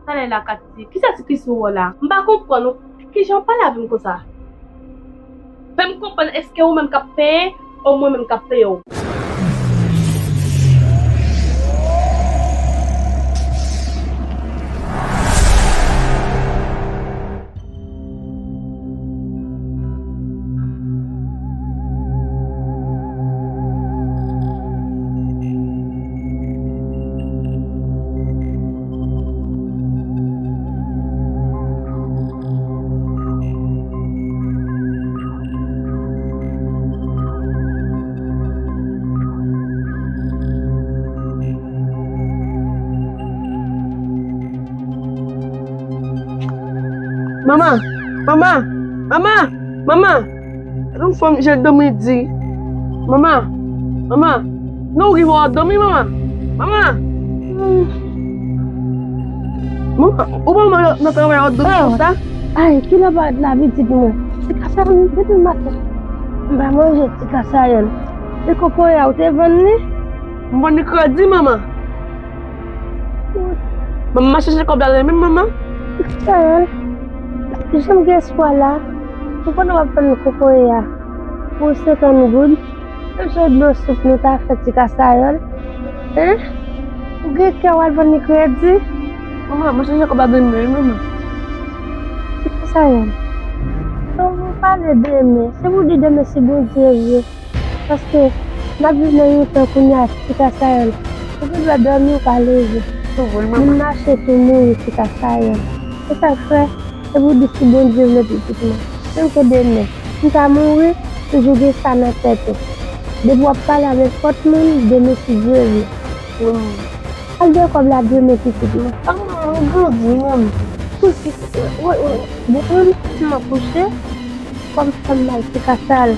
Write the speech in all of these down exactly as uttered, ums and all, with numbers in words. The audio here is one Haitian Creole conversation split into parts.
Talè la, Katy, kisa ti Krisou wè la? M pa konprann ou. Kijan w pale avè m konsa? Fè m konprann, èske ou menm k ap peye, ou mwen menm k ap peye w? Manman! Manman! Manman! Manman! Yon fanm jan dòmi di. Manman! Manman! Non, ou gen pou w dòmi, manman! Manman! Manman, ou pa manman nan travay w dòmi konsa? Ay, kilè w parèt la, pitit mwen? Ti Kasayòl, depi maten m pa manje, Ti Kasayòl. E kokoye a, ou te vann li? M vann li kredi, manman. Manman, m ap chèche kòb la menm, manman. Ti Kasayòl, jan m gen espwa la, ou konnen w ap vann kokoye a pou senkant goud. Menm se dlo soup nou ta fè, Ti Kasayòl. Hein? Ou gen kè w al vann li kredi? Manman, m ap chèche kòb la demen, manman. Ti Kasayòl, ou pale demen, se pou di demen si Bondye vle. Paske n ap viv nan yon tan kounye a, Ti Kasayòl, ou gen dwa dòmi, ou pa leve. Moun mache tou mouri, Ti Kasayòl. Se sa k fè, se pou di si Bondye vle, pitit mwen. Menm ke demen m ta mouri, toujou gen sa nan tèt ou. Depi w ap pale a nenpòt moun, demen si Dye vle. Al gen kòb la demen, pitit mwen. Manman, ou grandi, manman. Kouche, wi, wi, depi m kouche, kò m fè m mal, Ti Kasayòl.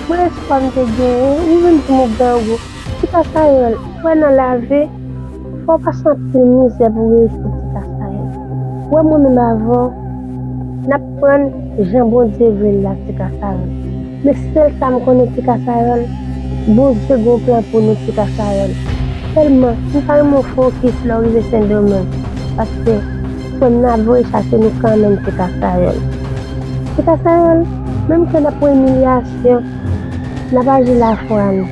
Mwen espwa m te genyen, ou vin di m ou grangou. Ti Kasayòl, ou wè nan lavi, fò w pase anpil mizè pou w reyisi, Ti Kasayòl. Ou wè mwen menm avè w, n ap pran jan Bondye vle l la, Ti Kasayòl. Men sèl sa m konnen, Ti Kasayòl, Bondye gen yon plan pou nou, Ti Kasayòl. Sèlman, m pa renmen w fokis lè w rive Sendomeng, paske frè m nan ap voye chache nou kanmenm, Ti Kasayòl. Ti Kasayòl, menm ke n ap pran imilyasyon, n ap aji lafwa nou.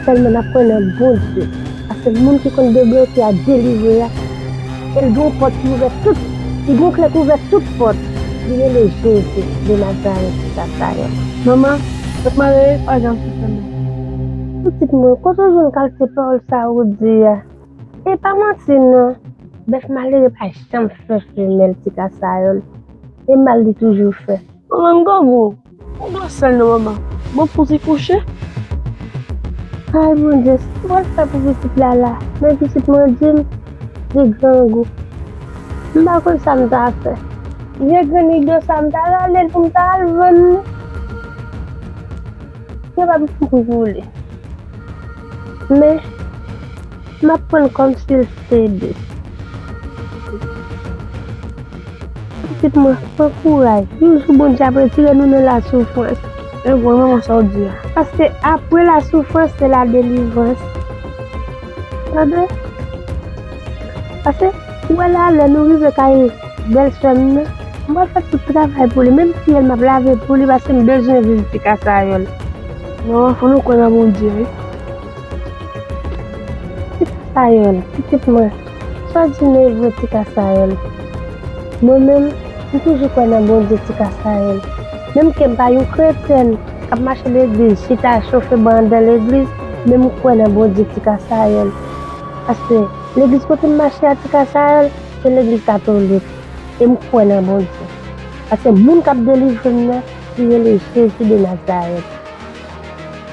Sèlman n ap kwè nan Bondye. Paske moun ki konn debloke a, delivre a, e l gen yon pòt ki ouvè tout, li gen yon kle ki ouvè tout pòt. Li rele Jezi de Nazarèt, Ti Kasayòl. Manman, bèf malere pa janm soufri non. Pitit mwen, kote w jwenn kalite pawòl sa ou di a? E pa manti non. Bèf malere pa janm fè femèl, Ti Kasayòl. E mal li toujou fè. Manman, m grangou. Ou dwe sèl non, manman. Bon, pou ti kouche. Ay, Bondye, sa w pral fè pou pitit la la? Men pitit mwen di m, li grangou. M pa konn sa m ta fè. Vye grenn ido sa, m ta rale l pou m ta al vann li. Yo pa pou kouri pou li. Men, m ap pran l kòmsi l se de. Pitit mwen, pran kouraj. Yon jou Bondye ap retire nou nan lasoufrans. E vre, manman, sa w di a. Paske apre lasoufrans, se ladelivrans. Tande? Paske, ou wè la, lè nou rive kay bèlsè m nan, m pral fè tout travay pou li. Menm fyèl m ap lave pou li, paske m bezwen viv, Ti Kasayòl. Non, fò nou kwè nan Bondye, wi. Ti Kasayòl, pitit mwen, sa w di nan e vre, Ti Kasayòl. Mwen menm, m toujou kwè nan Bondye, Ti Kasayòl. Menm ke m pa yon kretyèn k ap mache legliz, chita chofe ban anndan legliz, men m kwè nan Bondye, Ti Kasayòl. Paske legliz kote m mache a, Ti Kasayòl, se legliz katolik. E m kwè nan Bondye. Paske moun k ap delivre m nan, li rele Jezi de Nazarèt.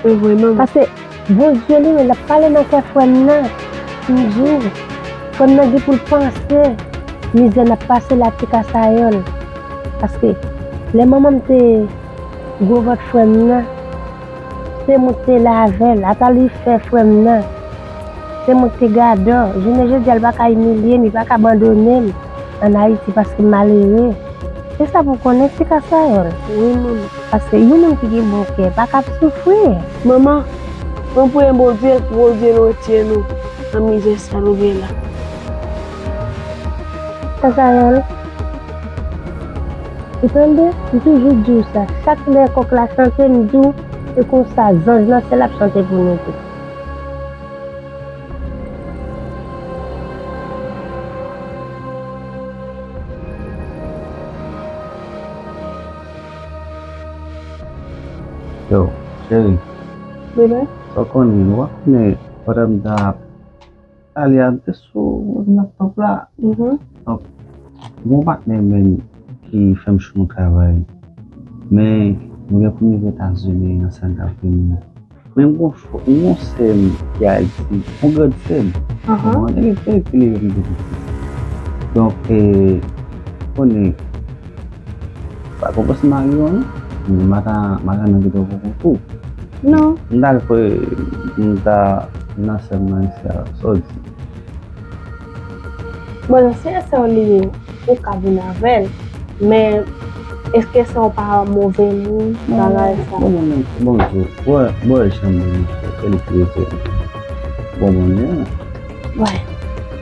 E vre, manman. Paske Bondye li menm, l ap pale nan kè frè m nan. M di w, frè m nan gen pou l panse mizè n ap pase la, Ti Kasayòl. Paske lè manman m te gwo vant frè m nan, se mwen k te lave l, ata li fè frè m nan. Se mwen k te gadò. Jounen jodi a, li pa ka imilye m, li pa ka abandone m ann Ayiti paske m malere. Se sa pou w konnen, Ti Kasayòl. Wi, manman. Paske yon moun ki gen bon kè pa ka ap soufri. Manman, mwen priye Bondye pou Bondye retire nou nan mizè sa nou gen la. Sa Sayèl. Ou tande? M toujou di w sa. Chak lè kòk la chante, m di w, se konsa zanj nan syèl ap chante pou nou tou. Yo, cheri. Bebe? Sa w konnen, w ap konnen pandan m t ap ale a, m te sou laptop la. Mhm. Donk, gon patnè m ki fè m chou yon travay. Men, nou gen pou n rive Etazini nan semèn k ap vini. Men m gon cho-, m gon sè m ki Ayiti, gon grann sè m. Ahan. Konprann? E li, e li ki leve m te piti. Donk, e, konnen, pa konprann se mari w, non? M pa ka, m pa ka nan gete w pou kontou. Non. M ta vle pou m ta nan sè m nan isi a, sa w di? Bon, si se sè w li ye, ou ka vin avè l. Men, èske sè w pa move moun, bagay sa? Bon, bon, bon, bon, bon, bon, bon, jan m di, se li ki rete bon moun li an. Wi.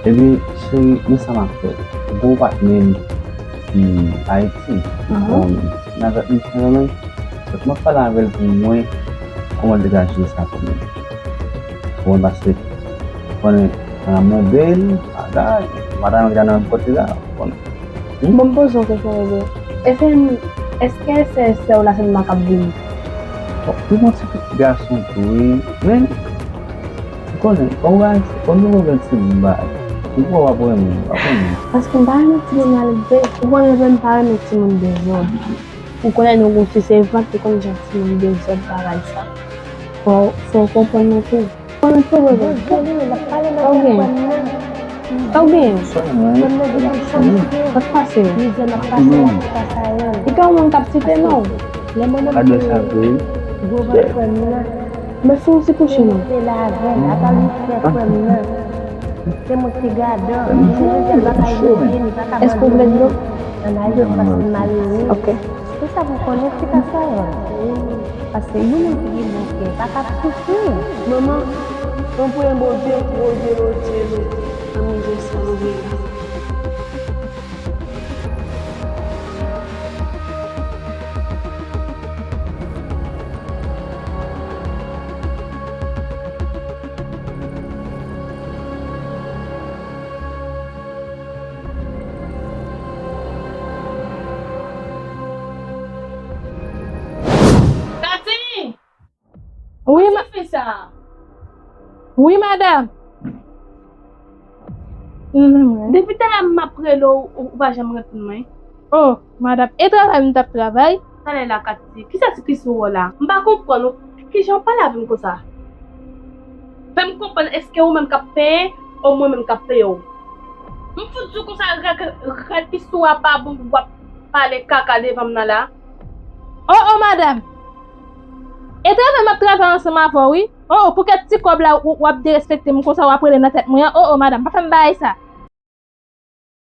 Epi, cheri, men sa m ap fè. Gwo patnè m ki Ayiti. Ahan. Bon, nan zòt misye nan men. Donk, m ap pale avè l pou m wè kòman l te ka jere sa pou mwen. Bon, paske, konnen, nan move l, bagay, madanm ki ta nan kote la, konnen. Bon, m poze w kesyon, bebe. Èske, èske se sè w la sèlman k ap vini? Bon, li gon ti pitit gason tou, wi. Men, ou konnen, kòm w al, kòm nou konn timoun ba, ou kwè w ap renmen, w ap renmen. Paske m pa renmen timoun al vre. Ou konnen menm pa renmen timoun dezòd. Ou konnen nou gon sisevant, ou konn jan timoun dezòd bagay sa. Fò, fò w konprann nou tou. Ou gen. Ou gen. Sa k pase? Li gen yon moun k ap site non. Gwo vant frè m nan. Men si w ti kouche non. Se mwen ki gadan. Èske w vle dlo? Ok. Kisa pou konnen si ka sa yo? Paske yon moun ki gen bon kè pa ka soufri. Manman, mwen priye Bondye pou Bondye lodje nou nan mize sa nou ye la. Katin! Wi, ma... Ki fi sa? Wi, madanm. Depi talè m ap rele w, ou, ou pa janm reponn mwen. Oh, madanm, e travay m t ap travay. Talè la, Katin, kisa ki sou ou la? M pa konprann ou. Kijan w pale avè m konsa? Fè m konprann, èske ou menm k ap peye, ou mwen menm k ap peye w? M fout di w konsa, règ, règ ki sou ou a pa bon pou w ap pale kaka devan m nan la. Oh, oh, madanm! E travay m ap travay ansanm avè w, wi. Oh, oh, pou kèk ti kòb la, w, w ap derespekte m konsa, w ap rele nan tèt mwen an. Oh, oh, madanm, pa fè m bagay sa.